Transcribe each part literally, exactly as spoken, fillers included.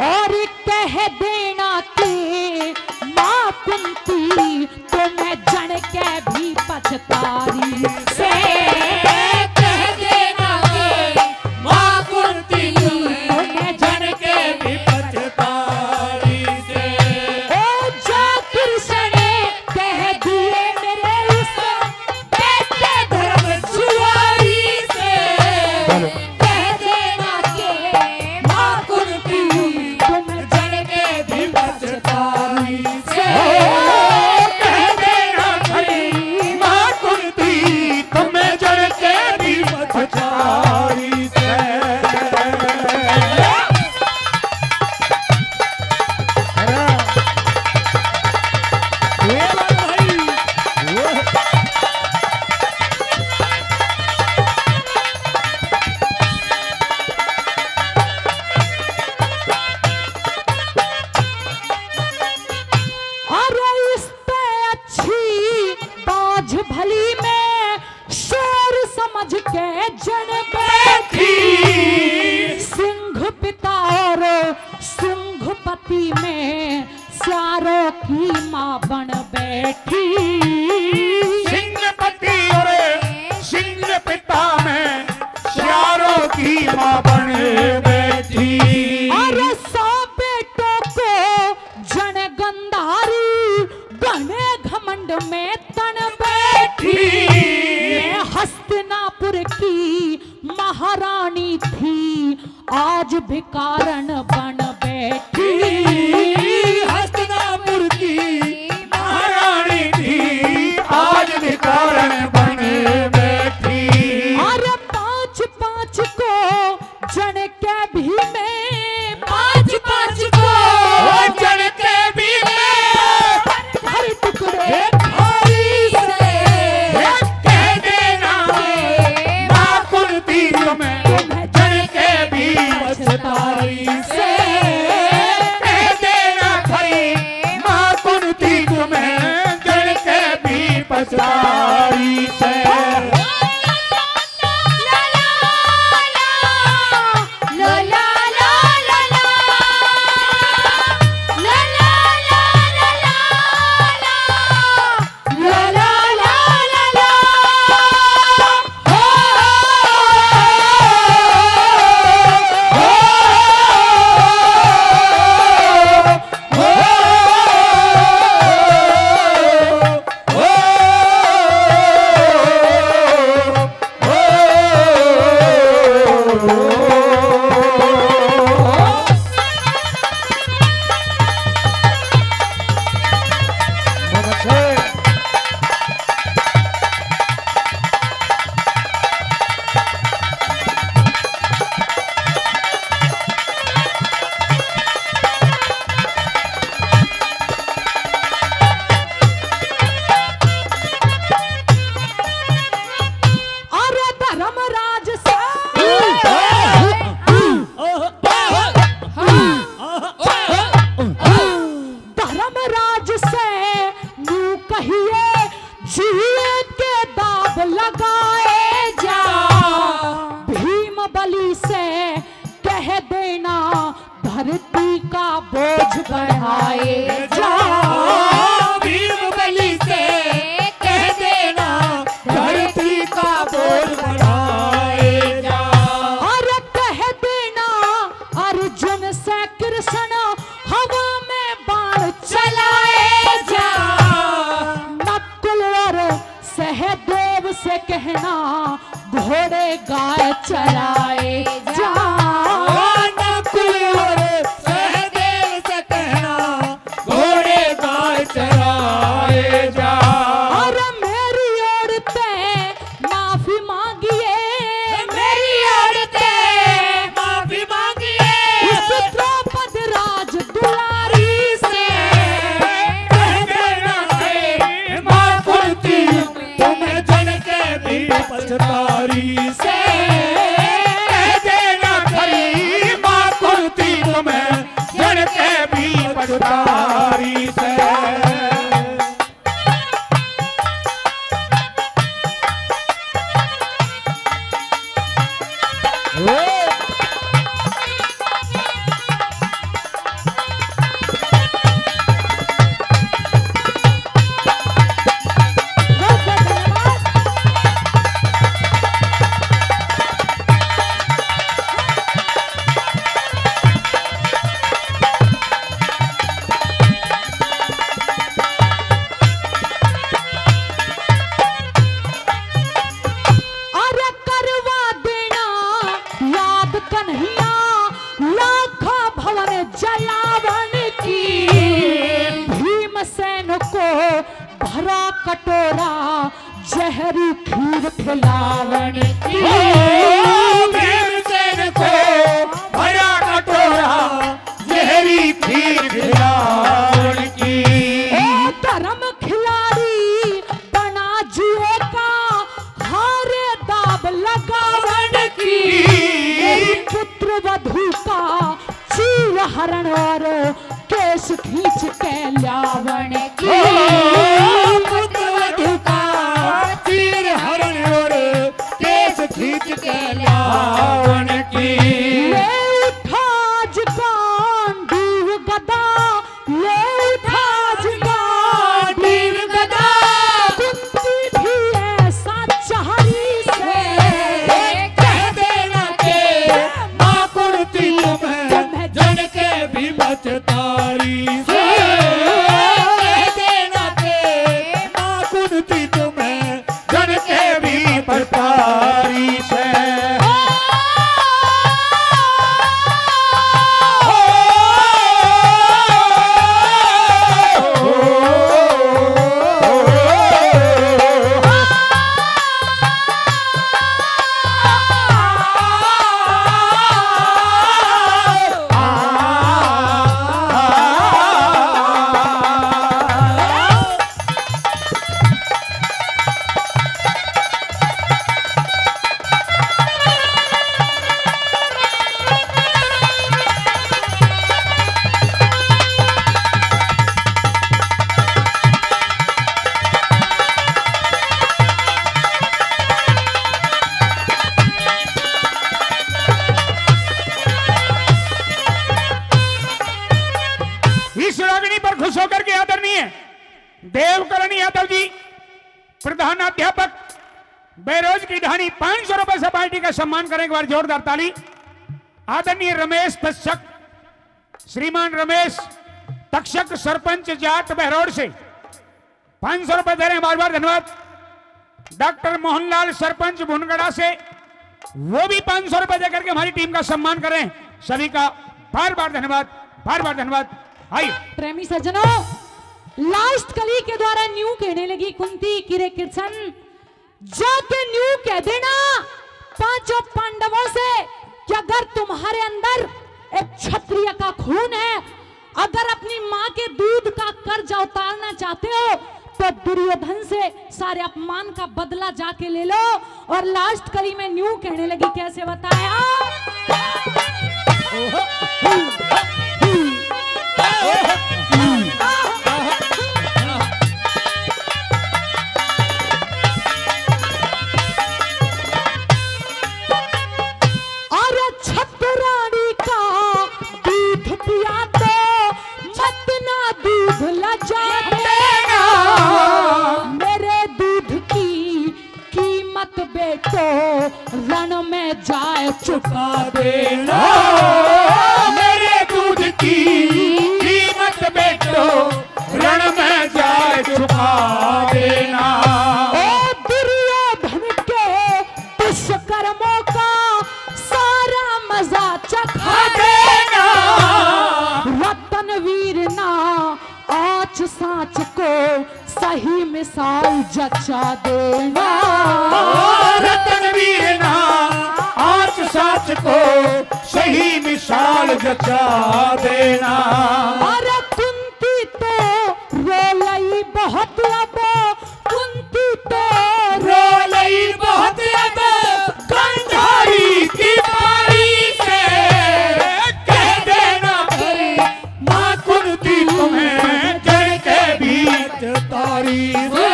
और कह देना कि माँ कुंती, तो मैं जण के भी पछतारी से। कह देना कि माँ कुंती, तो मैं जण के भी पछतारी से। ओ जो कृष्ण ने कह दिए मेरे उस बेटे धर्म जुआरी से। बोलो। कह देना के माँ कुंती, तुम जण के भी पछतारी से। ओ, कह देना खरी माँ कुंती, तुम जण के भी पछतारी से। अरे, ये बात भाई, वो अरे इस पे अच्छी बाज भली में शेर समझ के जण बैठी। सिंह पिता और सिंहपति में स्यारों की माँ बन बैठी। सिंहपति और सिंह पिता में स्यारों की माँ बन बैठी। और सौ बेटों को जण गंधारी घने घमंड में तन बैठी। ये हस्तिनापुर की महारानी थी, आज भिखारन बन बैठी। हस्तिनापुर की महारानी थी, आज भिखारन बन बैठी। अरे पाँच पाँच को जण के भी में, पाँच पाँच को ओ जण के भी में, हर टुकड़े हे थारी से, हे कह देना माँ कुंती तुम्हें जण के भी पछतारी से। कह देना थारी माँ कुंती तुम्हें जण के भी पछतारी से। अरे धर्मराज से, धर्मराज से न्यू कहिए, जिए के दाब लगाए जा। भीम बली से कह देना, धरती का बोझ बढ़ाए जा। भीम बली से कह देना, धरती का बोझ बढ़ाए जा। और कह देना, अर्जुन से कृष्ण हवा में बाण चलाए जा। नकुल और सहदेव से कहना, घोड़े गाय चराए जा। नकुल और सहदेव से कहना, घोड़े गाय चराए जा। और मेरी ओर ते माफी मांगिए, मेरी ओर ते माफी मांगिए। उस द्रौपद राज दुलारी से कह देना है, माँ कुंती तुम्हें जन के भी पछतारी से। कह देना खरी माँ कुंती तुम्हें जन के भी पछतारी से। कन्हैया लाखा भवन जलावन की, भीमसेन को भरा कटोरा जहरी खीर खिलावन की। ओ भीमसेन को भरा कटोरा जहरी खीर खिलावन की। ओ धर्म खिलाड़ी बना जुए का हारे दाब लगावन की। मेरी पुत्र वधू का चीर हरण और केस खींच के ल्यावन की। ओ पुत्र वधू का चीर हरण और केस खींच के ल्यावन की। ले उठा आज गांडीव गदा, ले उठा आज गांडीव गदा। कुंती भी ऐसा चारी से कह देना के माँ कुंती तुम्हें जन के भी पछतारी से। कह देना के माँ कुंती तुम्हें जन के भी पछतारी से। इस रागनी पर खुश होकर के आदरणीय देवकरण यादव जी, प्रधान अध्यापक बैरोज की ढाणी, पाँच सौ रुपए से पार्टी का सम्मान करें। एक बार जोरदार ताली। आदरणीय रमेश तक्षक, श्रीमान रमेश तक्षक, सरपंच जाट बहरोड से पाँच सौ रुपए दे रहे हैं, बार बार धन्यवाद। डॉक्टर मोहनलाल, सरपंच भुनगड़ा से, वो भी पाँच सौ रुपए देकर के हमारी टीम का सम्मान करें। सभी का बार बार धन्यवाद, बार बार धन्यवाद। आइए। प्रेमी सज्जनों, लास्ट कली के द्वारा न्यू कहने लगी कुंती, किरे कृष्ण, जाके न्यू कह देना पांचों पांडवों से कि अगर तुम्हारे अंदर एक क्षत्रिय का खून है, अगर अपनी माँ के दूध का कर्जा उतारना चाहते हो तो दुर्योधन से सारे अपमान का बदला जाके ले लो। और लास्ट कली में न्यू कहने लगी, कैसे बताया? अरे छतरानी का दूध पिया दो, मत ना दूध लजा देना। मेरे दूध की कीमत बेटो रण में जाए चुका देना। मेरे दूध की कीमत बेटो रण में जाए चुका देना। ओ दुर्योधन के दुष्कर्मों का सारा मजा चखा देना। रतनवीर ना आँच सांच को सही मिसाल जचा देना। रतनवीर ना आँच सांच को सही मिसाल जचा देना। अरे कुंती तो रो लई बहुत अब, कुंती तो रो लई बहुत अब, गांधारी की बारी से कह देना भाई, माँ कुंती तुम्हें जन के भी पछतारी से।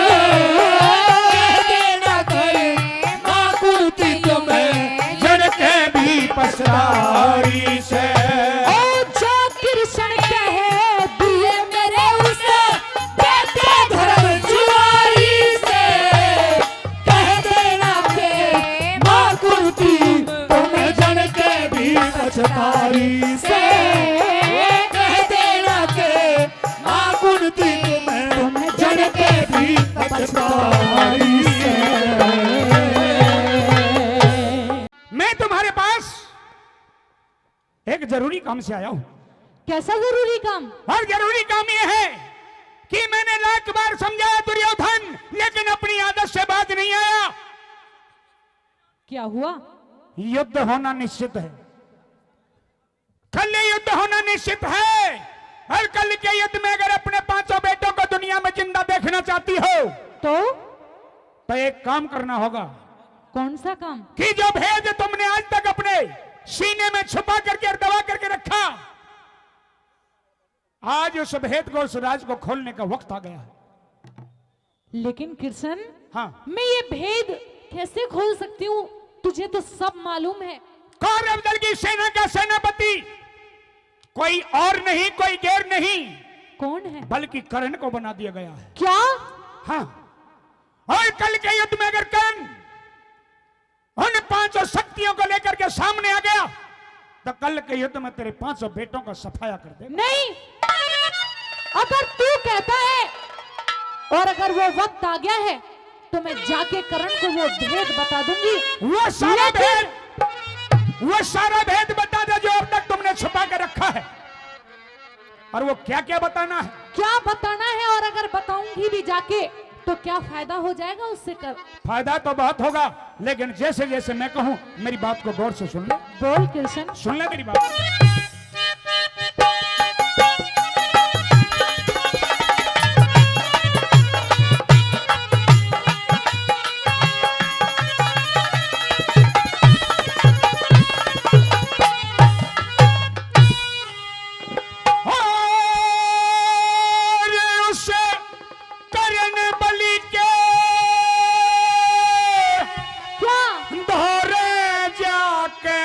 कह देना भाई, माँ कुंती तुम्हें जन के भी पछतारी से। ओ जा कृष्ण कह दिए मेरे उस बेटे धर्म जुआरी से, कह देना के माँ कुंती तुम्हें जन के भी पछतारी से। कह देना के माँ कुंती तुम्हें जन के भी पछतारी से। मैं तुम्हारे पास एक जरूरी काम से आया हूं। कैसा जरूरी काम? और जरूरी काम यह है कि मैंने लाख बार समझाया दुर्योधन, लेकिन अपनी आदत से बाज नहीं आया। क्या हुआ? युद्ध होना निश्चित है, कल युद्ध होना निश्चित है। और कल के युद्ध में अगर अपने पांचों बेटों को दुनिया में जिंदा देखना चाहती हो, तो? तो एक काम करना होगा। कौन सा काम? कि जो भेद तुमने आज तक अपने सीने में छुपा करके और दबा करके रखा, आज उस भेद को, उस राज को खोलने का वक्त आ गया है। लेकिन कृष्ण, हाँ। मैं ये भेद कैसे खोल सकती हूँ? तुझे तो सब मालूम है। कौरव दल की सेना का सेनापति कोई और नहीं, कोई गैर नहीं, कौन है? बल्कि कर्ण को बना दिया गया है। क्या? हाँ। और कल के युद्ध में अगर कर्ण उन पांचों शक्तियों को लेकर के सामने आ गया, तो कल के युद्ध में तेरे पांचों बेटों का सफाया कर देगा। नहीं, अगर तू कहता है और अगर वो वक्त आ गया है, तो मैं जाके कर्ण को वो भेद बता दूंगी। वो सारा लेकिन भेद, वो सारा भेद बता दे जो अब तक तुमने छुपा के रखा है। और वो क्या क्या बताना है? क्या बताना है? और अगर बताऊंगी भी जाके, तो क्या फायदा हो जाएगा उससे? कर फायदा तो बहुत होगा, लेकिन जैसे जैसे मैं कहूं, मेरी बात को गौर से सुन ले। बोल कृष्ण। सुन ले मेरी बात। और उस कर्ण बलि के क्या? धोरे जाके।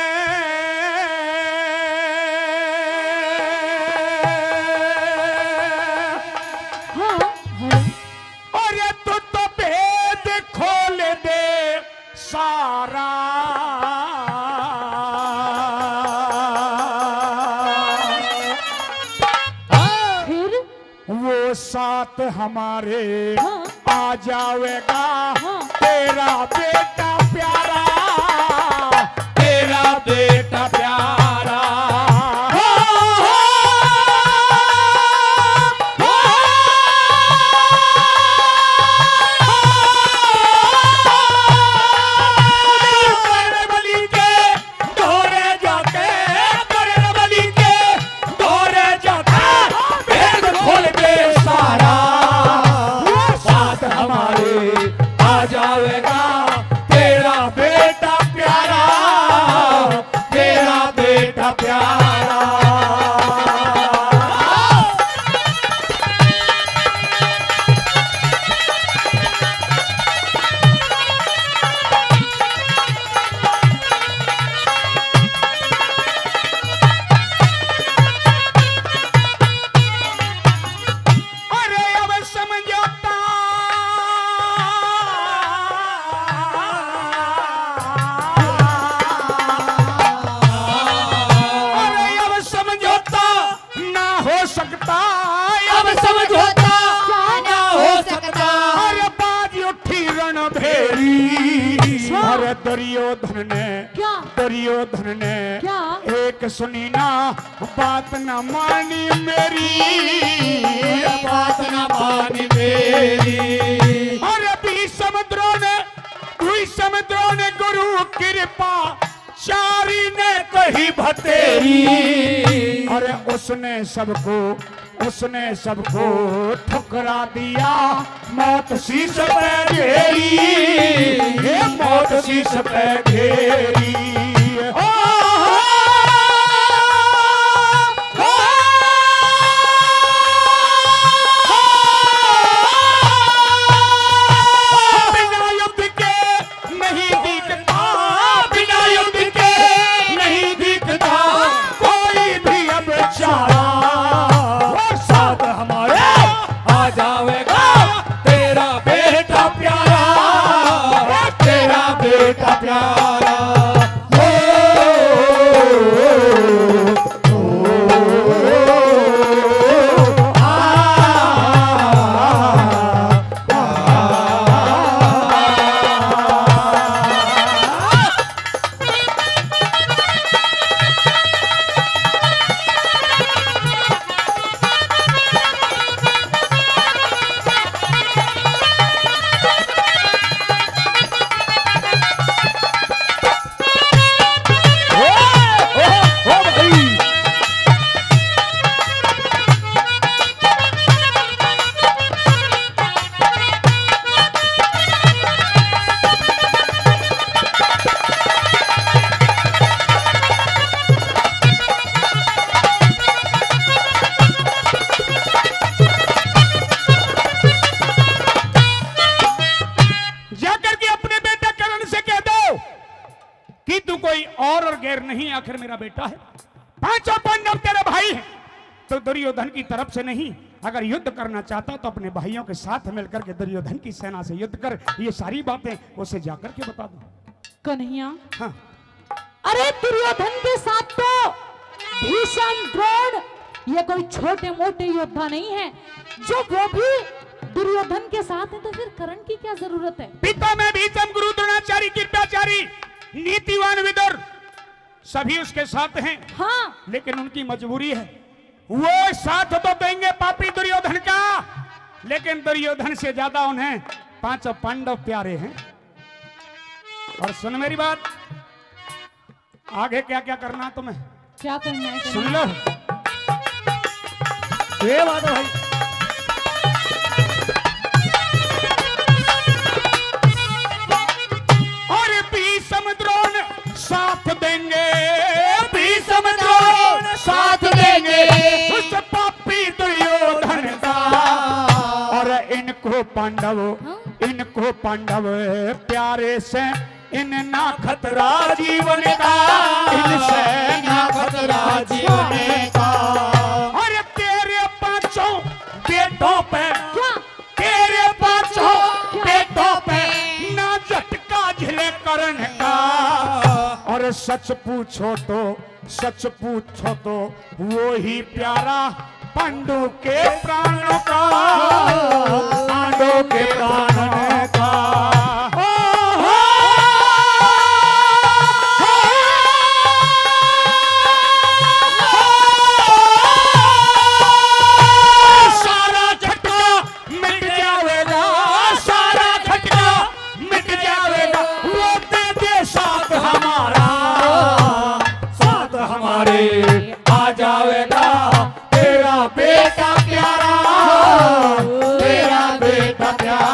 हाँ, हाँ। अरे तू तो भेद खोल दे सारा। फिर? वो साथ हमारे हाँ। आ जावेगा हाँ। तेरा बेटा प्यारा, तेरा बेटा प्यारा। धोरे जाके, कर्ण बलि के धोरे जाके, भेद खोल दे सारा। वो साथ हमारे आ जावेगा तेरा बेटा प्यारा, तेरा बेटा प्यारा। अरे अब समझौता, अरे अब समझौता ना हो सकता, अब समझौता ना हो सकता। अरे बाज उठी रणभेरी। अच्छा। अरे दुर्योधन ने, क्या? दुर्योधन ने क्या? एक सुनी ना बात ना मानी मेरी, बात ना मानी मेरी। अरे भीष्म द्रोण, भीष्म द्रोण गुरु कृपा चारी ने कही भतेरी। अरे उसने सबको, उसने सबको ठुकरा दिया, मौत शीश पे घेरी, ये मौत शीश पे घेरी। ओ, ओ, ओ, बिना युद्ध के नहीं दिखता, बिना युद्ध के नहीं दिखता कोई भी अब चारा। और साथ हमारे आ जावेगा तेरा बेटा प्यारा, तेरा बेटा प्यारा। पांचों पांडव तेरे भाई हैं, तो दुर्योधन की तरफ से नहीं, अगर युद्ध करना चाहता तो अपने भाइयों के साथ मिलकर के दुर्योधन की सेना से युद्ध कर। ये सारी बातें उसे जाकर के बता दो। कन्हैया, हाँ। अरे, दुर्योधन के साथ तो भीष्म, द्रोण, ये कोई छोटे मोटे योद्धा नहीं है। जो वो भी दुर्योधन के साथ है, तो फिर कर्ण की क्या जरूरत है? पिता में भीष्म, गुरु द्रोणाचारी, कृपाचारी, नीतिवान विदुर, सभी उसके साथ हैं। हाँ। लेकिन उनकी मजबूरी है। वो साथ तो देंगे पापी दुर्योधन का, लेकिन दुर्योधन से ज्यादा उन्हें पांचों पांडव प्यारे हैं। और सुन मेरी बात, आगे क्या क्या करना है तुम्हें? क्या करना है सुन तुम्हें? लो। ये बात है भाई। और भीष्म द्रोण साथ देंगे, भीष्म द्रोण साथ देंगे उस पापी दुर्योधन का। और इनको पांडव, हाँ? इनको पांडव प्यारे से, इन ना खतरा जीवन का, इनसे ना खतरा जीवन का। अरे, तेरे पांचों बेटों पे, क्या? तेरे पांचों क्या? बेटों पे ना झटका झिले कर्ण का। और सच पूछो तो, सच पूछो तो वो ही प्यारा पांडु के प्राणों का, पांडु के प्राणों का। ओ हो, सारा झटका मिट जावेगा, सारा झटका मिट जावेगा। वो दे दे साथ हमारा, साथ हमारे आ जावेगा तेरा बेटा प्यारा, तेरा बेटा प्यारा।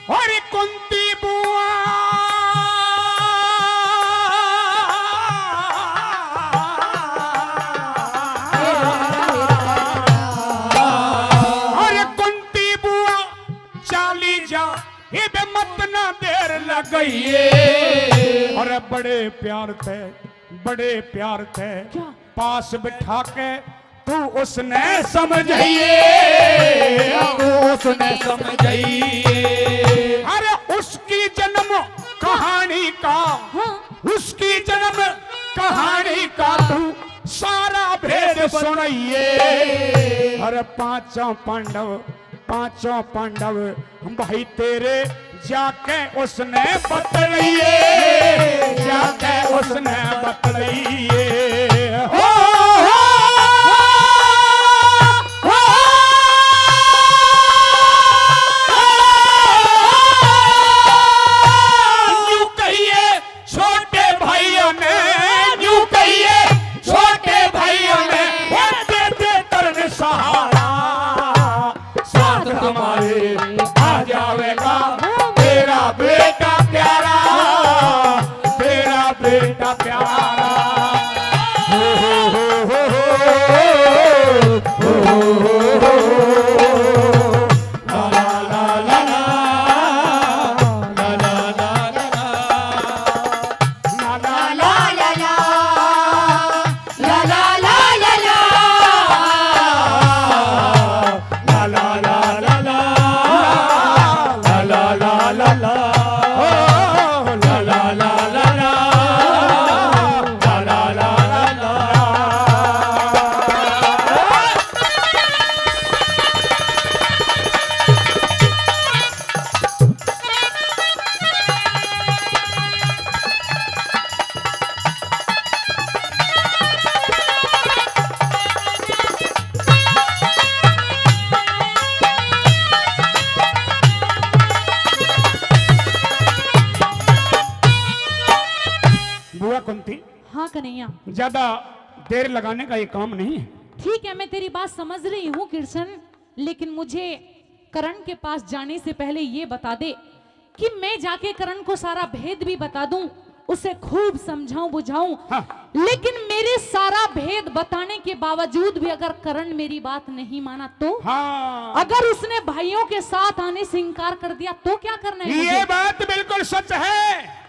अरे कुंती बुआ, अरे कुंती बुआ, चाली जा, इब मत ना देर लगाइए। अरे बड़े प्यार तै, बड़े प्यार तै क्या? पास बिठा के तू उसने समझाइए, तू उसने समझाइए। अरे उसकी जन्म कहानी का, हाँ। उसकी जन्म कहानी का तू सारा भेद सुनाइए। अरे पांचों पांडव, पांचों पांडव भाई तेरे जाके उसने बतलाइए, जाके उसने बतलाइए। हो, हो, हो, हो, यूं कहिए छोटे भाइयों ने, यूं कहिए छोटे भाइयों ने, वो दे दे कर्ण सहारा। साथ हमारे आ जावेगा तेरा बेटा प्यारा, तेरा बेटा प्यारा। हो, हो, हो, हो, हो, हो, हो, हो, हो। ला, ला, ला, ला, ला। ला, ला, ला, ला, ला। हुआ कुंती, हाँ कन्हैया। ज्यादा देर लगाने का ये काम नहीं है। ठीक है, मैं तेरी बात समझ रही हूँ कृष्ण, लेकिन मुझे करण के पास जाने से पहले ये बता दे कि मैं जाके करण को सारा भेद भी बता दूं, उसे खूब समझाऊं बुझाऊं, हाँ। लेकिन मेरे सारा भेद बताने के बावजूद भी अगर करण मेरी बात नहीं माना तो? हाँ। अगर उसने भाइयों के साथ आने से इनकार कर दिया तो क्या करना है ये मुझे? बात बिल्कुल सच है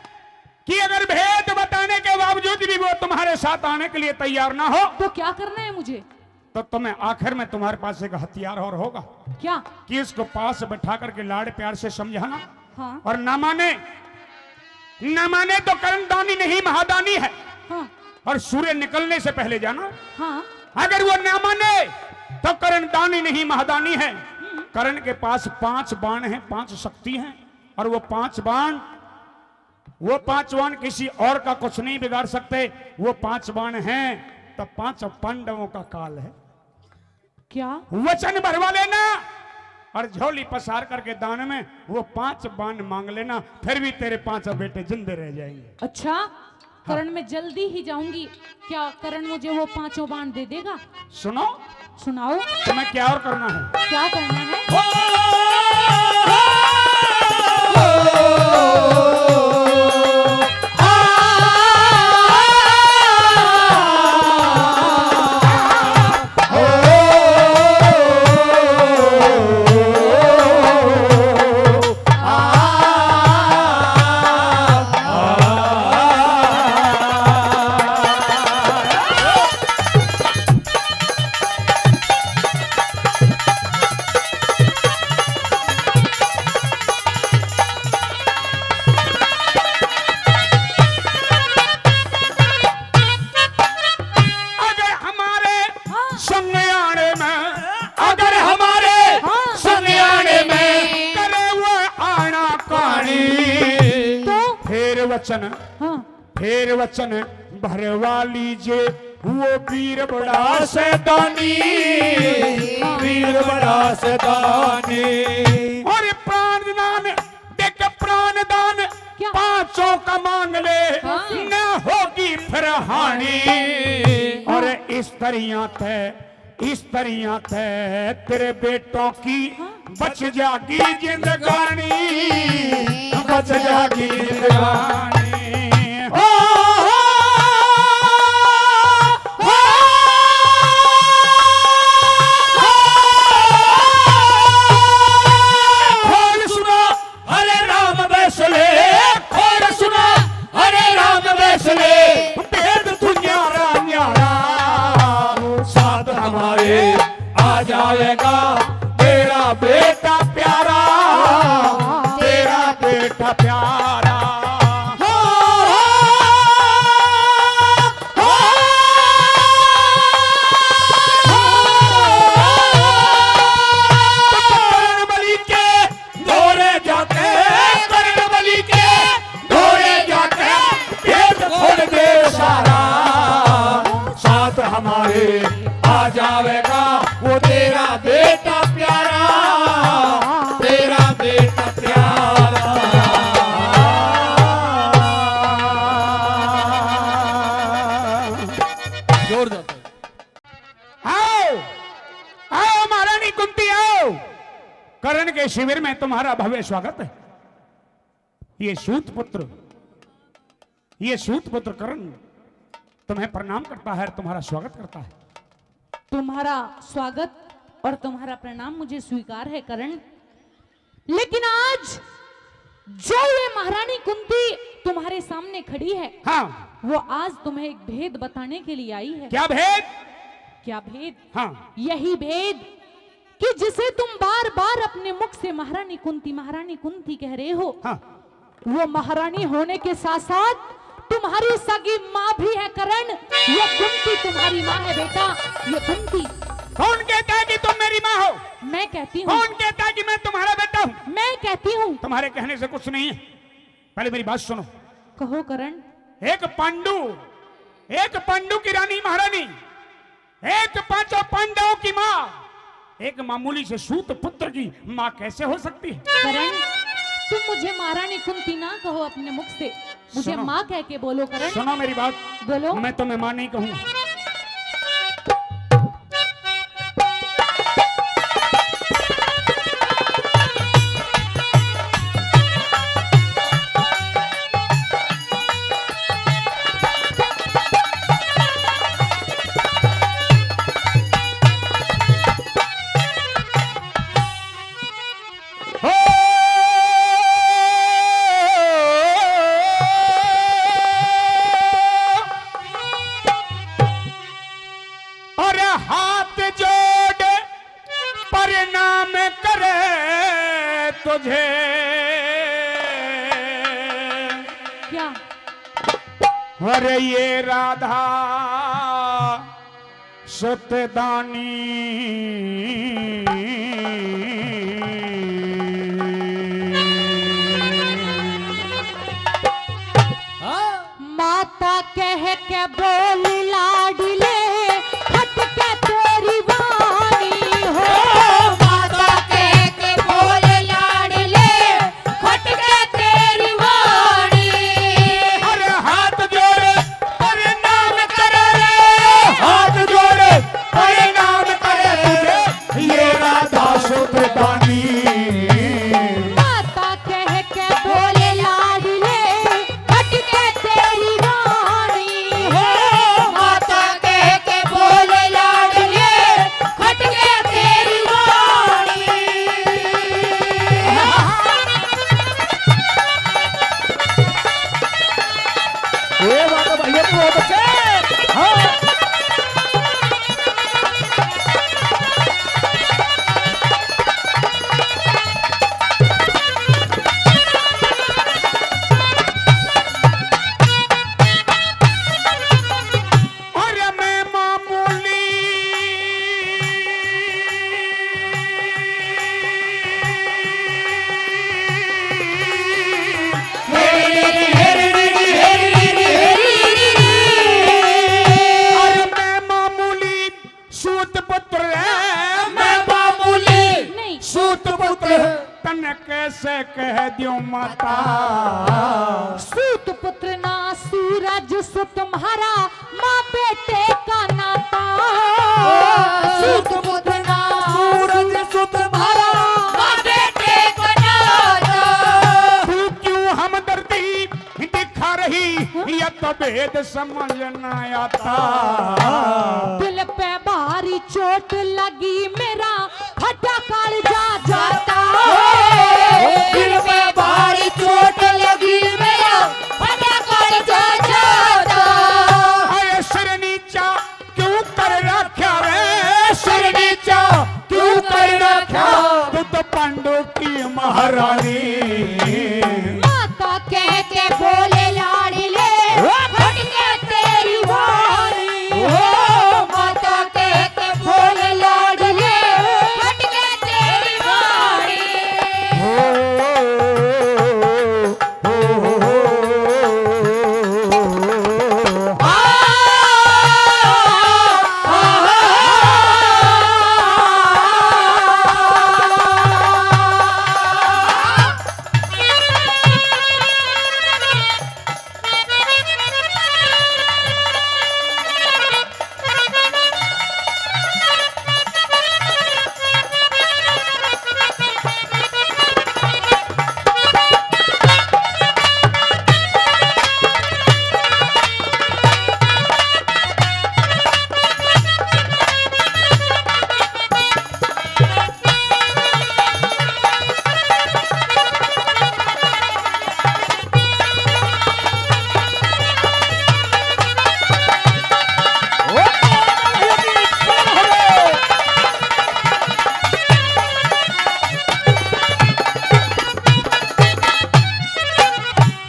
कि अगर भेद बताने के बावजूद भी वो तुम्हारे साथ आने के लिए तैयार ना हो, तो क्या करना है मुझे? तो तुम्हें आखिर में तुम्हारे पास एक हथियार और होगा। क्या? कि इसको पास बैठा करके लाड़ प्यार से समझाना। हाँ। और ना माने, ना माने तो करण दानी नहीं महादानी है। हाँ। और सूर्य निकलने से पहले जाना। हाँ। अगर वो ना माने तो करण दानी नहीं महादानी है। हम्म। करण के पास पांच बाण हैं, पांच शक्ति हैं, और वो पांच बाण वो पांच बाण किसी और का कुछ नहीं बिगाड़ सकते। वो पांच बाण हैं तो पांचों पांडवों का काल है। क्या? वचन भरवा लेना और झोली पसार करके दान में वो पांच बाण मांग लेना, फिर भी तेरे पांचों बेटे जिंदे रह जाएंगे। अच्छा, हाँ। करण, मैं जल्दी ही जाऊंगी, क्या करण मुझे वो पांचों बाण दे देगा? सुनो, सुनाओ। तुम्हें क्या और करना है? क्या करना है? अगर हमारे हाँ। संग आने में, अगर हमारे हाँ। संग आने में करे वो आना कानी, तो? फिर वचन हाँ। फिर वचन भरवा लीजे, वो वीर बड़ा सैतानी, वीर बड़ा सैतानी। और प्राण दान, देख प्राण दान क्या? पांचों का मांग ले, हाँ। न होगी फिर हानि। हाँ। और इस तरिया ते इस तरिया ते तेरे बेटों की हाँ। बच जागी जिंदगानी, बच जागी जिंदगानी। ओ, ओ, ओ, खोल सुना, हरे राम बैसले, खोल सुना, हरे राम बैसले, भेद तू न्यारा न्यारा, साथ हमारे आ जाएगा तेरा बेटा प्यारा, तेरा बेटा प्यारा। हो, हो, हो, हो, हो। बलि के धोरे जाके, करण बलि के धोरे जाके, भेद खोल दे सारा। साथ हमारे आ जावेगा वो तेरा बेटा प्यारा, तेरा बेटा प्यारा। जोरदार। आओ, आओ महारानी कुंती, आओ। कर्ण के शिविर में तुम्हारा भव्य स्वागत है। ये सूत पुत्र, ये सूत पुत्र कर्ण तुम्हें प्रणाम करता है, तुम्हारा स्वागत करता है। तुम्हारा स्वागत और तुम्हारा प्रणाम मुझे स्वीकार है कर्ण, लेकिन आज जो ये महारानी कुंती तुम्हारे सामने खड़ी है, हाँ। वो आज तुम्हें एक भेद बताने के लिए आई है। क्या भेद? क्या भेद? हाँ। यही भेद कि जिसे तुम बार बार अपने मुख से महारानी कुंती, महारानी कुंती कह रहे हो, हाँ। वो महारानी होने के साथ साथ तुम्हारी सगी माँ भी है कर्ण। ये कुंती तुम्हारी माँ है बेटा, ये कुंती। कौन कहता है कि तुम मेरी माँ हो? मैं कहती हूँ। कौन कहता है कि मैं तुम्हारा बेटा हूँ? मैं कहती हूँ। तुम्हारे कहने से कुछ नहीं है, पहले मेरी बात सुनो। कहो कर्ण। एक पांडु, एक पांडु की रानी महारानी, एक पांचों पांडवों की माँ, एक मामूली से सूत पुत्र की माँ कैसे हो सकती है? कर्ण, तुम मुझे महारानी कुंती ना कहो अपने मुख से, मुझे सुनो। माँ कह के बोलो करण। सुनो मेरी बात। बोलो। मैं तुम्हें माँ नहीं कहूँ। हो। अरे हाथ जोड़ प्रणाम करे तुझे। क्या? अरे ये राधा सुतदानी। हाँ। माता कह के बोल लाडले, खटके तेरी वाणी हो। माता कह के बोल लाडले, खटके तेरी वाणी। अरे हाथ जोड़ प्रणाम करे रे, हाथ जोड़ प्रणाम करे तुझे, ये राधा सुतदानी। माता कह के बोले लाडले, खटके तेरी वाणी। हो, माता कह के बोले लाडले, खटके तेरी वाणी। ए बात भैया, बहुत अच्छे। हाँ। अरे मैं मामूली। अरे मैं मामूली सूत पुत्र है, मैं मामूली नहीं। सूत पुत्र। तन्ने कैसे कह द्यूं माता। सूत पुत्र ना सूरज सुत म्हारा, माँ बेटे का नाता। सूत पुत्र ना सूरज सुत म्हारा, माँ बेटे का नाता। तू क्यों हमदर्दी दिखा रही, या तो भेद समझ ना आता। दिल पे भारी चोट लगी मेरा, फटा कालजा जाता। दिल पे भारी चोट लगी मेरा, फटा कालजा जाता। आए सिर नीचा क्यों कर रख्या रे, सिर नीचा क्यों कर रख्या, तू तो पांडव की महारानी। माता कह के बोले लाडले, ओ! फट के तेरी वाणी। ओ! माता कह के बोले लाडले, फट के तेरी वाणी। ओ!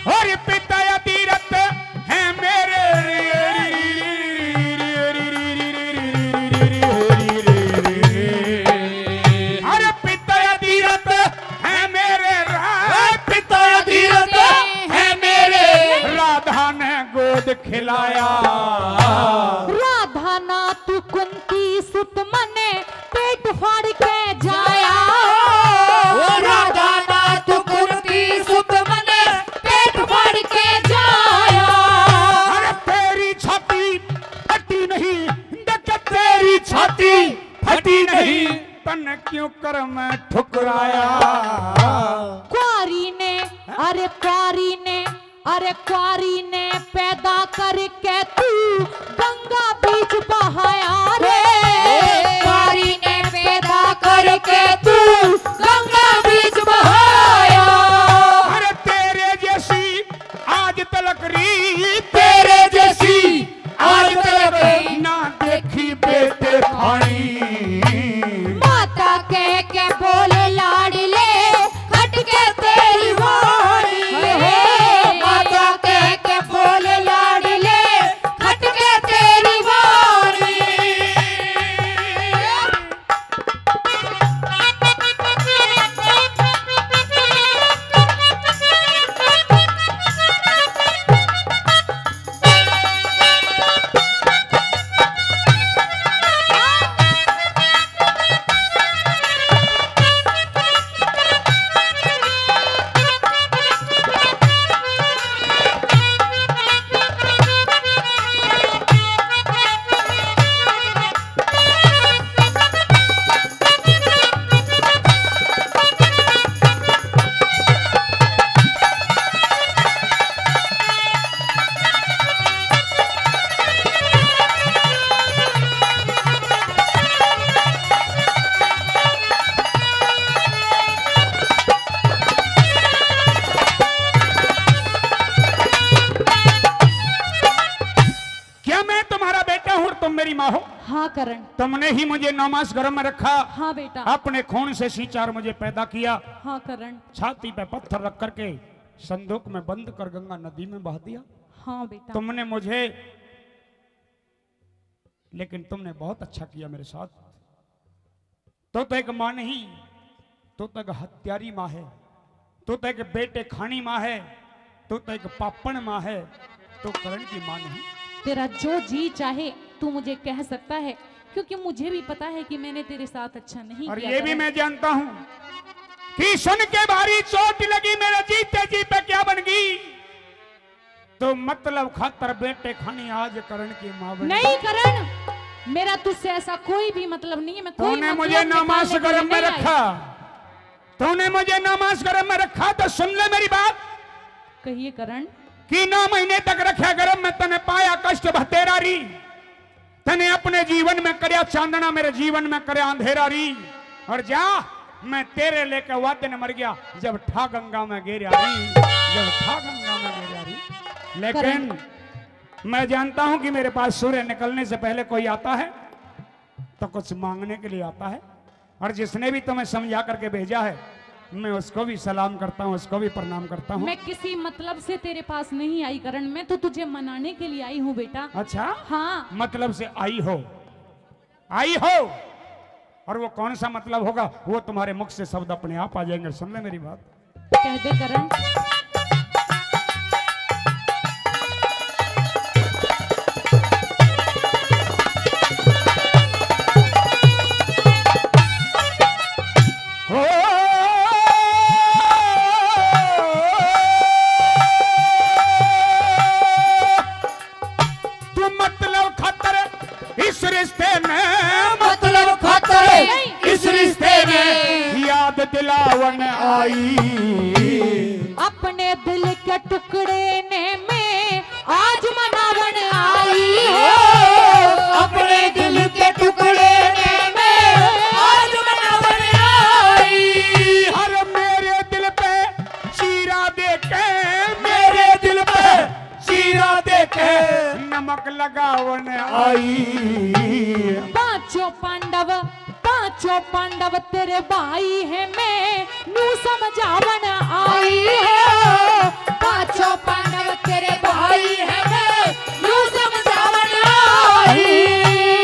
और पिता अधीरथ है मेरे। अरे पिता अधीरथ है मेरे, पिता अधीरथ है मेरे। राधा ने गोद खिलाया। राधा ना तू कुंती सुत मने पेट फाड़ के जाया। ओ राधा ना तू कुंती सुत मने पेट फाड़ के जाया। क्यों कर्म ठुकराया। कुआरी ने, अरे कुआरी ने, अरे कुआरी ने पैदा करके तू गंगा बीच बहाया रे। कुआरी ने पैदा करके तू गंगा बीच बहाया। अरे तेरे जैसी आज तलक री, तेरे जैसी आज तलक ना देखी बेटे खानी। माता कह के बोल लाडले, खटके तेरी वाणी। माता कह के बोल लाडले, खटके तेरी वाणी। क्या मैं तुम्हारा बेटा हूँ और तुम मेरी माँ हो? हाँ करण। तुमने ही मुझे नौ मास गर्भ में रखा। हाँ बेटा। अपने खून से सींचा और मुझे पैदा किया। हाँ करण। छाती पे पत्थर रख करके संदूक में बंद कर गंगा नदी में बहा दिया। हाँ बेटा। तुमने मुझे, लेकिन तुमने बहुत अच्छा किया मेरे साथ। तू तो एक माँ नहीं, तू तो एक हत्यारी माँ है, तू तो एक बेटे खानी माँ है, तू तो एक पापण माँ है, तू करण की माँ नहीं। तेरा जो जी चाहे तू मुझे कह सकता है, क्योंकि मुझे भी पता है कि मैंने तेरे साथ अच्छा नहीं और किया ये भी करण। मैं जानता हूँ कि सुन के भारी चोट लगी, मेरे जीते जी पे क्या बन गई। तो मतलब खातर बेटे खानी आज करण की माँ बन गई। नहीं करण, मेरा तुझसे ऐसा कोई भी मतलब नहीं है। मैं कोई तूने मतलब मुझे नौ मास गर्भ में रखा, तूने मुझे नौ मास गर्भ में रखा, तो सुन ले मेरी बात। कहिए करण। कि नौ महीने तक रखा गर्भ में, तने पाया कष्ट भतेरा री, तने अपने जीवन में करया चांदना, मेरे जीवन में करया अंधेरा री। और जा, मैं तेरे लेके वा दिन मर गया, जब ठा गंगा में गेरा री, जब ठा गंगा में गेरा री। लेकिन करण। मैं जानता हूं कि मेरे पास सूर्य निकलने से पहले कोई आता है तो कुछ मांगने के लिए आता है, और जिसने भी तुम्हें समझा करके भेजा है, मैं उसको भी सलाम करता हूँ, उसको भी प्रणाम करता हूँ। मैं किसी मतलब से तेरे पास नहीं आई करण, मैं तो तुझे मनाने के लिए आई हूँ बेटा। अच्छा? हाँ। मतलब से आई हो, आई हो, और वो कौन सा मतलब होगा, वो तुम्हारे मुख से शब्द अपने आप आ जाएंगे। सुन ले मेरी बात। कह दे करण। हो, तू मतलब खातर इस रिश्ते में, मतलब खातर इस रिश्ते में याद दिलावन आई। अपने दिल के टुकड़े ने मैं आज मनावन आई हो। अपने दिल के टुकड़े ने मैं आज मनावन आई। हर मेरे दिल पे चीरा दे के, मेरे दिल पे चीरा दे के नमक लगावन आई। पांचों पांडव, पांचों पांडव तेरे भाई है, मैं नू समझावन आई हो। पांचों पांडव तेरे भाई है, मैं नू समझावन आई।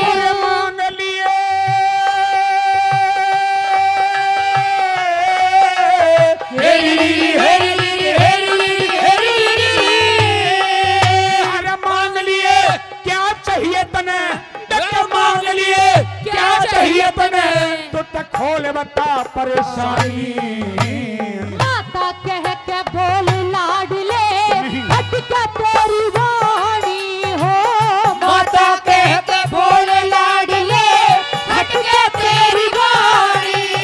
अरे मांग लिए। हेरी री, हेरी री, हेरी री, हेरी री। अरे मांग लिए, क्या चाहिए तने? डट मांग लिए, क्या चाहिए तने? तो तक खोल बता परेशानी। माता कह के बोल लाडले, नहीं। हट के तेरी वाणी हो। माता कह के बोल लाडले, हट के तेरी वाणी।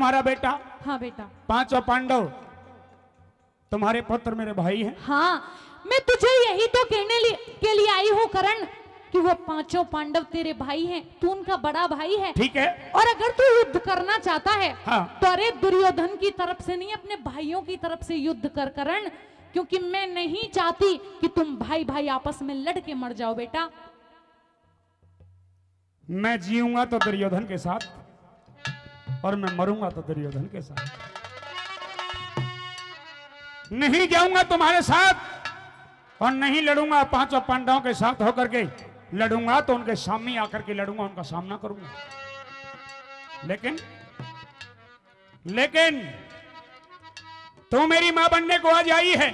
हमारा बेटा, हाँ बेटा। पांचों पांडव तुम्हारे पुत्र मेरे भाई हैं। हाँ, मैं तुझे यही तो कहने लि-, के लिए आई हूँ करण, कि वो पांचों पांडव तेरे भाई हैं, तू उनका बड़ा भाई है। ठीक है। और अगर तू युद्ध करना चाहता है, हाँ। तो अरे दुर्योधन की तरफ से नहीं, अपने भाइयों की तरफ से युद्ध कर करण, क्योंकि मैं नहीं चाहती कि तुम भाई भाई आपस में लड़ के मर जाओ बेटा। मैं जीऊंगा तो दुर्योधन के साथ और मैं मरूंगा तो दुर्योधन के साथ। नहीं जाऊंगा तुम्हारे साथ और नहीं लड़ूंगा, पांचों पांडवों के साथ होकर के लड़ूंगा तो उनके सामने आकर के लड़ूंगा, उनका सामना करूंगा। लेकिन लेकिन तू मेरी माँ बनने को आज आई है।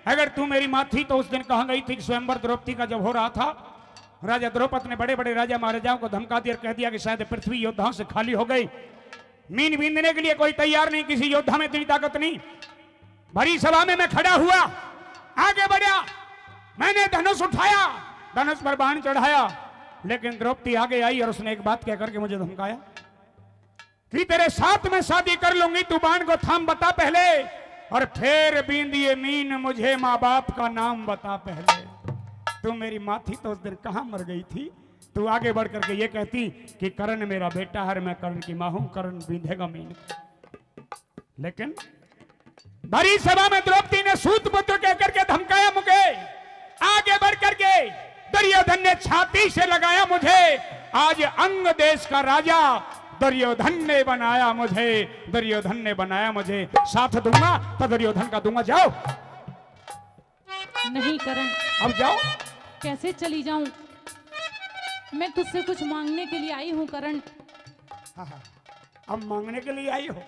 अगर तू मेरी माँ थी तो उस दिन कहाँ गई थी कि स्वयंवर द्रौपदी का जब हो रहा था, राजा द्रौपद ने बड़े बड़े राजा महाराजाओं को धमका दिया और कह दिया कि शायद पृथ्वी योद्धाओं से खाली हो गई, मीन बींदने के लिए कोई तैयार नहीं, किसी योद्धा में इतनी ताकत नहीं। भरी सभा में मैं खड़ा हुआ, आगे बढ़ा, मैंने धनुष उठाया, धनुष पर बाण चढ़ाया, लेकिन द्रौपदी आगे आई और उसने एक बात कह करके मुझे धमकाया कि तेरे साथ मैं शादी कर लूंगी, तू बाण को थाम, बता पहले, और फिर बींदिए मीन मुझे माँ बाप का नाम बता पहले। तू मेरी माँ थी तो उस दिन कहाँ मर गई थी? तू आगे बढ़ करके ये कहती कि करण मेरा बेटा है, मैं करण की माँ हूँ, करण बींधेगा मीन। लेकिन भरी सभा में द्रौपदी ने सूत पुत्र कह करके धमकाया मुझे, आगे बढ़ करके दुर्योधन ने छाती से लगाया मुझे। आज अंग देश का राजा दुर्योधन ने बनाया मुझे, दुर्योधन ने बनाया मुझे। साथ दूंगा तो दुर्योधन का दूंगा। जाओ। नहीं करण। अब जाओ। कैसे चली जाऊं? मैं तुझसे कुछ मांगने के लिए आई हूँ करण। हाँ, हाँ। अब मांगने के लिए आई हो?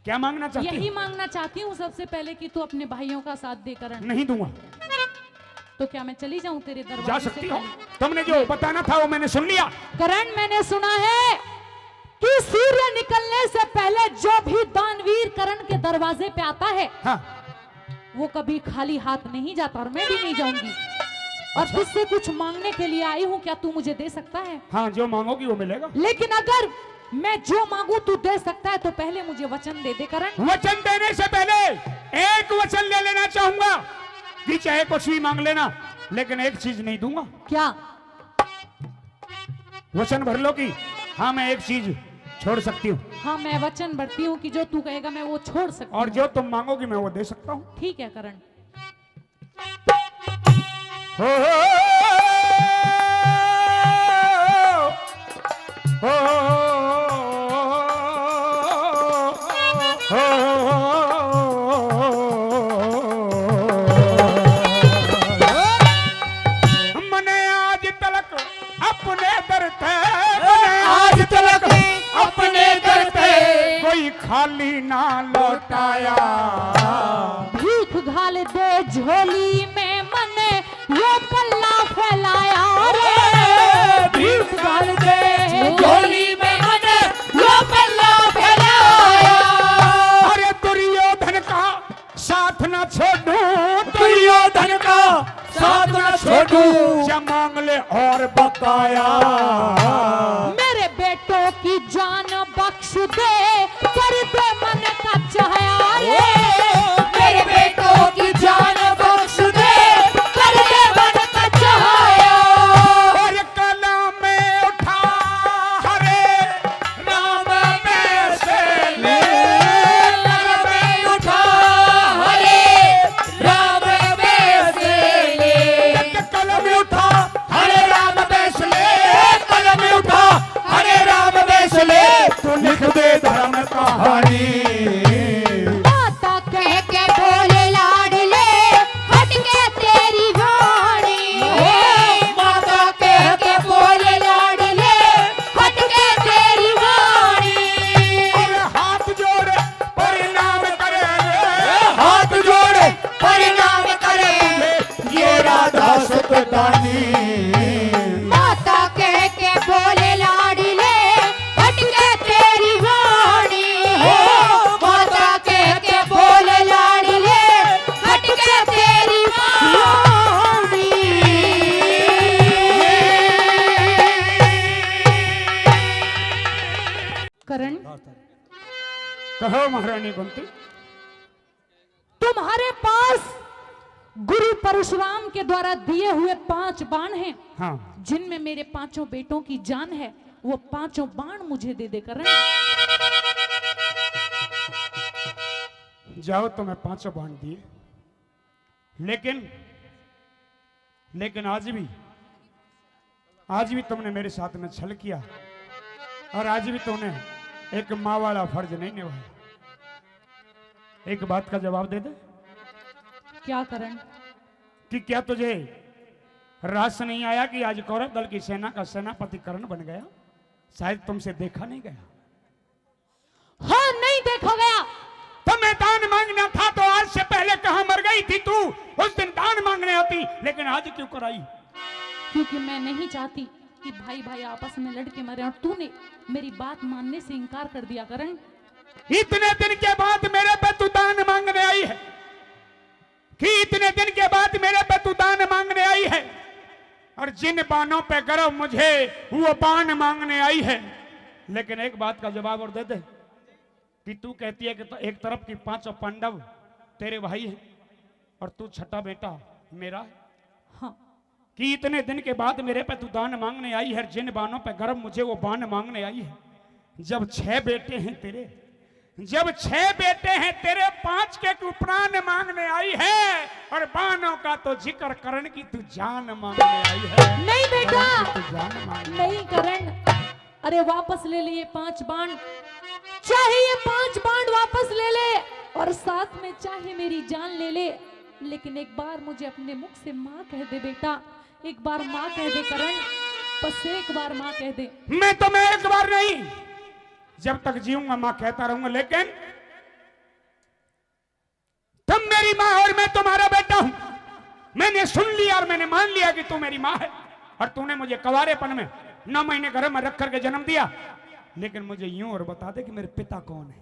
क्या मांगना चाहती यही हो? मांगना चाहती हूँ सबसे पहले कि तू अपने भाइयों का साथ दे करण। नहीं दूंगा। तो क्या मैं चली जाऊं तेरे दरवाजे जा से सकती हो। खाली? तुमने जो बताना था वो मैंने सुन लिया। करण, मैंने सुना है कि सूर्य निकलने से पहले जो भी दानवीर करण के दरवाजे पे आता है, हाँ। वो कभी खाली हाथ नहीं जाता और मैं भी नहीं जाऊंगी। और अच्छा। तुझसे कुछ मांगने के लिए आई हूँ, क्या तू मुझे दे सकता है? हाँ, जो मांगोगी वो मिलेगा। लेकिन अगर मैं जो मांगू तू दे सकता है तो पहले मुझे वचन दे दे करण। वचन देने से पहले एक वचन ले लेना चाहूंगा कि चाहे कुछ भी मांग लेना, लेकिन एक चीज नहीं दूंगा। क्या? वचन भर लो कि हाँ, मैं एक चीज छोड़ सकती हूँ। हाँ, मैं वचन भरती हूँ कि जो तू कहेगा मैं वो छोड़ सकती हूँ। और जो तुम मांगोगी मैं वो दे सकता हूँ। ठीक है करण। हो, हो, हो, हो। मने आज तलक अपने दर ते, मने आज तलक अपने दर ते कोई खाली ना लौटाया। भीख घाल दे झोली में मने यो पल्ला फैलाया रे। भीख घाल दे झोली में मने यो पल्ला फैलाया। अरे दुर्योधन का साथ ना छोड़ू, दुर्योधन का साथ ना छोड़ू। या मांग ले और बकाया। मेरे बेटों की जान बख्श दे, कर दे मन का चाहया रे। ओ, मेरे बेटों की जान बख्श दे, कर दे मन का चाहया। और कलम उठा, हरे राम बैस ले। कलम उठा, हरे राम बैस ले। कलम उठा, हरे राम बैस ले। कलम उठा, हरे राम बैस ले। तू लिख दे धर्म कहानी। माता कह के बोले लाडले, हट के तेरी वाणी। ओ माता कह के बोले लाडले, हट के तेरी वाणी। और हाथ जोड़ प्रणाम करे, हाथ जोड़ प्रणाम करे ये राधा सतदानी। माता कह के बोले लाडले, हट के तेरी वाणी। हो माता कह के बोले लाडले, हट के तेरी वाणी। करण, कहो महारानी कुंती। तुम्हारे पास गुरु परशुराम के द्वारा दिए हुए पांच बाण हैं, हाँ। जिनमें मेरे पांचों बेटों की जान है, वो पांचों बाण मुझे दे दे करण। जाओ, तुम्हें पांचों बाण दिए, लेकिन, लेकिन आज भी, आज भी तुमने मेरे साथ में छल किया और आज भी तुमने एक माँ वाला फर्ज नहीं निभाया। एक बात का जवाब दे दे। क्या करण? कि क्या तुझे रास नहीं आया कि आज कौरव दल की सेना का सेनापति कर्ण बन गया? शायद तुमसे देखा नहीं गया। हाँ, नहीं देखा गया। तुम्हें दान मांगना था तो आज से पहले कहाँ मर गई थी तू? उस दिन दान मांगने आती, लेकिन आज क्यों कर आई? क्योंकि मैं नहीं चाहती कि भाई भाई आपस में लड़के मरे और तूने मेरी बात मानने से इनकार कर दिया करण। इतने दिन के बाद मेरे पे तू दान मांगने आई है कि इतने दिन के बाद मेरे पे तू दान मांगने आई है और जिन बाणों पे गर्व मुझे वो बाण मांगने आई है। लेकिन एक बात का जवाब और दे दे कि तू कहती है कि तो एक तरफ की पांचों पांडव तेरे भाई हैं और तू छठा बेटा मेरा है। हाँ। कि इतने दिन के बाद मेरे पे तू दान मांगने आई है, जिन बाणों पे गर्व मुझे वो बाण मांगने आई है। जब छह बेटे हैं तेरे, जब छह बेटे हैं तेरे, पांच के तू प्राण मांगने आई है और बाणों का तो जिक्र करण की तू जान मांगने आई है। नहीं बेटा, करण की तू जान मांगने नहीं करण। अरे वापस ले ले ये पांच बाण, चाहे ये पांच बाण वापस ले ले और साथ में चाहे मेरी जान ले ले, लेकिन एक बार मुझे अपने मुख से माँ कह दे बेटा, एक बार माँ कह दे करण, बस एक बार माँ कह दे। मैं तो, मैं एक बार नहीं, जब तक जीऊंगा माँ कहता रहूंगा, लेकिन तुम मेरी माँ और मैं तुम्हारा बेटा हूं। मैंने सुन लिया और मैंने मान लिया कि तू मेरी माँ है और तूने मुझे कवारेपन में नौ महीने घर में रख करके जन्म दिया, लेकिन मुझे यूं और बता दे कि मेरे पिता कौन है।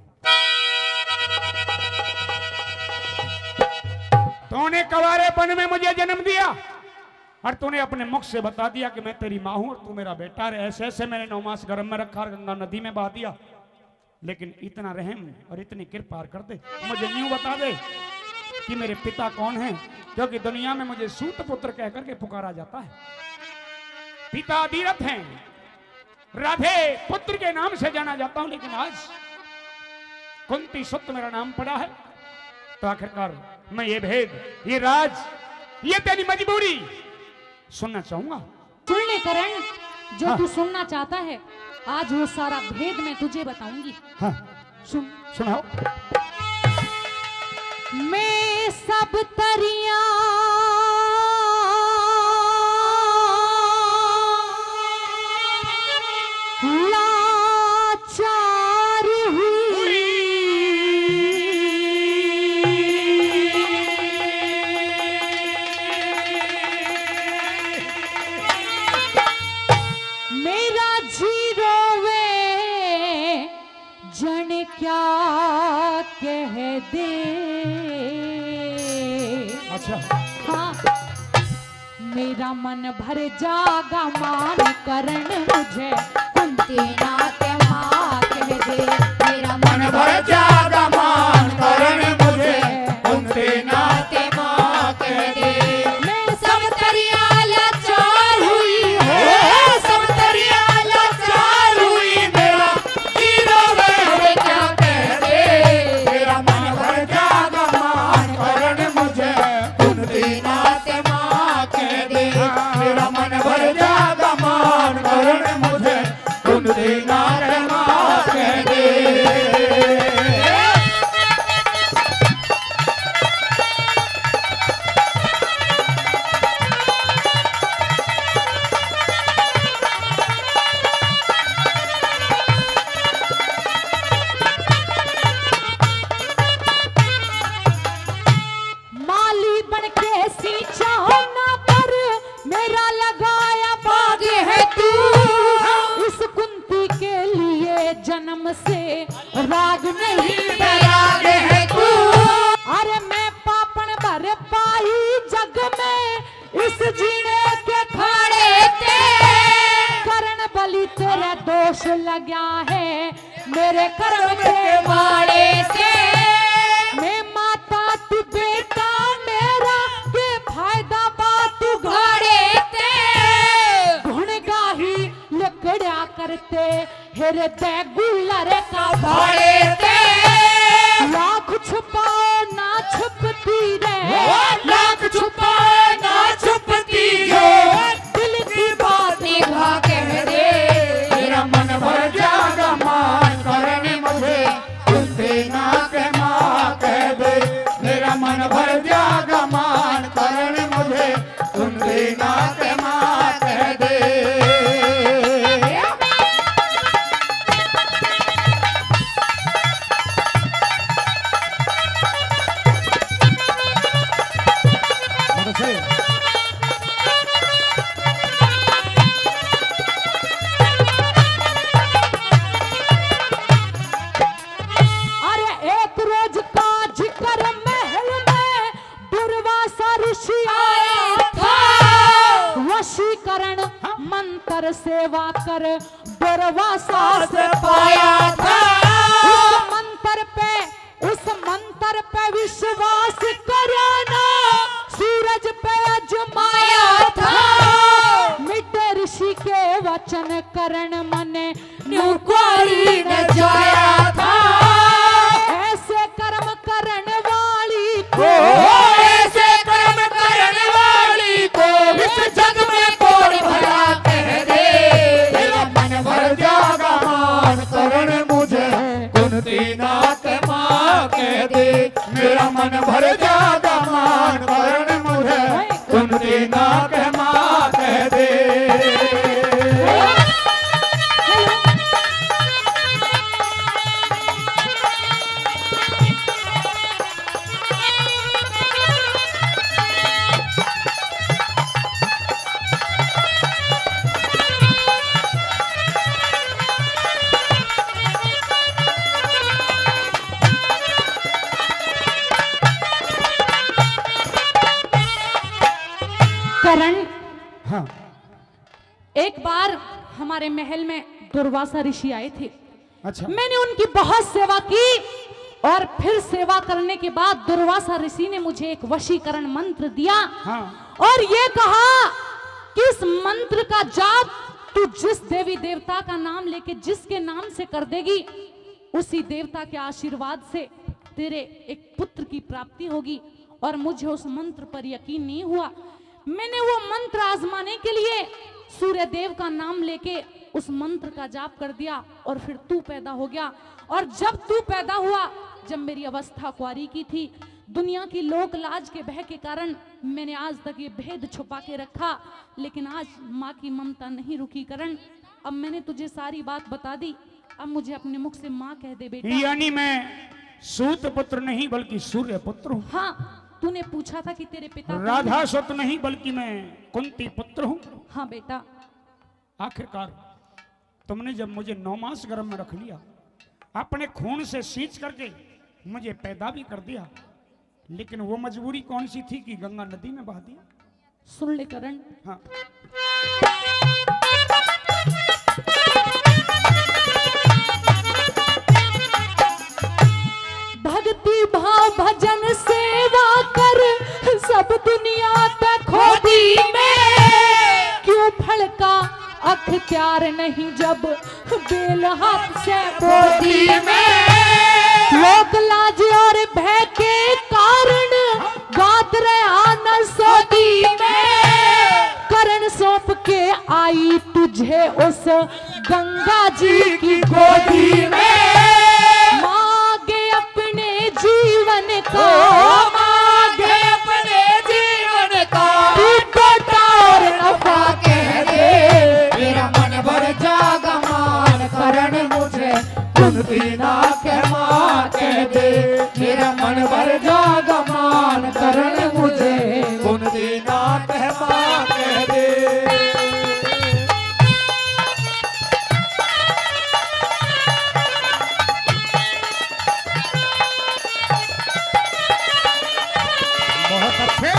तूने कवारेपन में मुझे जन्म दिया और तूने अपने मुख से बता दिया कि मैं तेरी माँ हूं और तू मेरा बेटा है। ऐसे ऐसे मैंने नौ मास गर्भ में रखा और गंगा नदी में बहा दिया, लेकिन इतना रहम और इतनी कृपा कर दे, मुझे यूं बता दे कि मेरे पिता कौन हैं, क्योंकि दुनिया में मुझे सूत पुत्र कह करके पुकारा जाता है। पिता अधिरथ हैं, राधे पुत्र के नाम से जाना जाता हूं, लेकिन आज कुंती सुत मेरा नाम पड़ा है, तो आखिरकार मैं ये भेद, ये राज, ये तेरी मजबूरी सुनना चाहूंगा। सुन ले करण, जो हाँ। तू सुनना चाहता है, आज वो सारा भेद मैं तुझे बताऊंगी। हाँ। सुन। सुनाओ। मैं सब तरिया लाचार हुई। मेरा जी रोवे जन क्या कह दे। अच्छा। हाँ। मेरा मन भर जागा मान करण मुझे कुंती नाते माँ कह दे। मेरा मन भर जागा मान करण मुझे कुंती नाते माँ कह दे। मैं सब तरिया लाचार हुई, हो सब तरिया लाचार हुई, मेरा जी रोवे क्या कह दे। मेरा मन भर जागा मान करण मुझे कुंती नाते माँ कह दे। मेरा मन भर जागा मान करण मुझे कुंती नाते माँ कह दे। माली बन के सींचा होना पर मेरा लगाया बाग है तू। इस कुंती के लिए जन्म से राग नहीं बैराग है तू। अरे मैं पापण भर पाई जग में इस जीने के खाड़े ते। करण बलि तेरा दोष लग्या है। मेरे कर्म के माड़े से। मैं माता तू बेटा मेरा, के फायदा बात तू घाड़े ते। गुण गाही लकड़िया करते, हिरदे गुलर का भाड़े ते। लाख छुपाओ ना छुपती रे। ओ लाख छुपाओ ना छुपती रे। दिल की बात निभा कह दे। मेरा मन भर जागा मान करण मुझे, कुंती ना के माँ कह दे। मेरा मन भर जागा मान करण मुझे, कुंती ना के माँ कह दे। अरे एक रोज का जिक्र महल में दुर्वासा ऋषि आया था। वशीकरण मंत्र सेवा कर दुर्वासा से पाया था। उस मंत्र पे, उस मंत्र पे विश्वास करना सूरज पे अजमाया था। मिट्टे ऋषि के वचन करण मने न्यू कुआरी न जाया था। ऐसे कर्म करण वाली को, ओ, ऐसे कर्म करण वाली को इस जग में कौन भला कह दे। मेरा मन भर जागा मान करण मुझे, कुंती ना के माँ कह दे। मेरा मन भर जागा मान करण मुझे, कुंती ना के माँ कह दे। करण, हाँ। एक बार हमारे महल में दुर्वासा ऋषि आए थे। अच्छा। मैंने उनकी बहुत सेवा की और फिर सेवा करने के बाद दुर्वासा ऋषि ने मुझे एक वशीकरण मंत्र दिया। हाँ। और ये कहा कि इस मंत्र का जाप तू जिस देवी देवता का नाम लेके जिसके नाम से कर देगी, उसी देवता के आशीर्वाद से तेरे एक पुत्र की प्राप्ति होगी। और मुझे उस मंत्र पर यकीन नहीं हुआ। मैंने वो मंत्र आजमाने के लिए सूर्य देव का नाम लेके उस मंत्र का जाप कर दिया और फिर तू पैदा हो गया। और जब तू पैदा हुआ, जब मेरी अवस्था कुंवारी की थी, दुनिया की लोक लाज के भय के कारण मैंने आज तक ये भेद छुपा के रखा, लेकिन आज माँ की ममता नहीं रुकी करण। अब मैंने तुझे सारी बात बता दी, अब मुझे अपने मुख से माँ कह दे बेटा। यानी मैं सूत पुत्र नहीं बल्कि सूर्य पुत्र हूँ। हाँ, तूने पूछा था कि तेरे पिता कौन राधा है? सुत नहीं बल्कि मैं कुंती पुत्र हूँ। हाँ बेटा। आखिरकार तुमने जब मुझे नौ मास गर्भ में रख लिया, अपने खून से सींच करके मुझे पैदा भी कर दिया, लेकिन वो मजबूरी कौन सी थी कि गंगा नदी में बहा दिया? सुन ले करण। हाँ। भक्ति भाव भजन सेवा कर, सब दुनिया पे खोदी में। क्यों फल का अख्तियार नहीं जब बेल हाथ से बोदी में। लोक लाज और भय के कारण गात रहा न सोदी में। करण सौंप के आई तुझे उस गंगा जी की गोदी में। मांगे अपने जीवन का, ओ मांगे अपने जीवन का तू घाटा और नफा कह दे। मेरा मन भर जागा मान करण मुझे कुंती ना के माँ कह दे। मेरा मन भर जागा मान करण मुझे कुंती ना के माँ कह दे। बहुत अच्छे।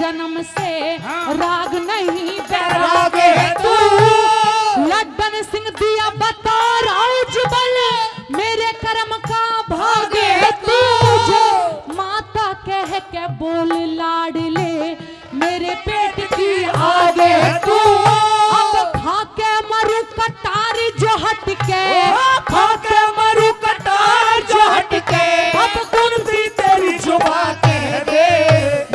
जन्म से हाँ। राग नहीं राग है तू। लड्डन सिंह दिया बता राउज बल, मेरे कर्म का भाग है तू। माता कह के बोल लाडले, मेरे पेट की आग है तू। अब खा के मरू कटार जो हटके, खा के मरू कटार जो हटके। अब कुंती तेरी जुबा कह दे,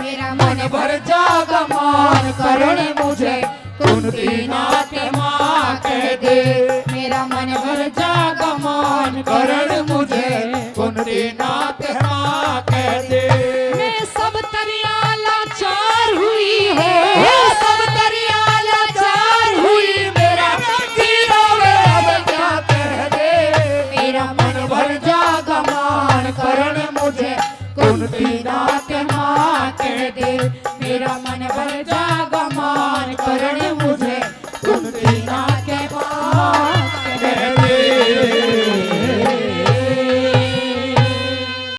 मेरा मन भर जागा मान करण मुझे कुंती नाथ माँ कह दे। मेरा मन भर जागा मान करण मुझे कुंती नाथ माँ कह दे। मैं सब तरिया लाचार हुई है, सब तरिया लाचार हुई, मेरा जीरो मेरा क्या कह दे। मेरा मन भर जागा मान करण मुझे कुंती नाथ माँ कह दे। मेरा मन भर जागा मान करण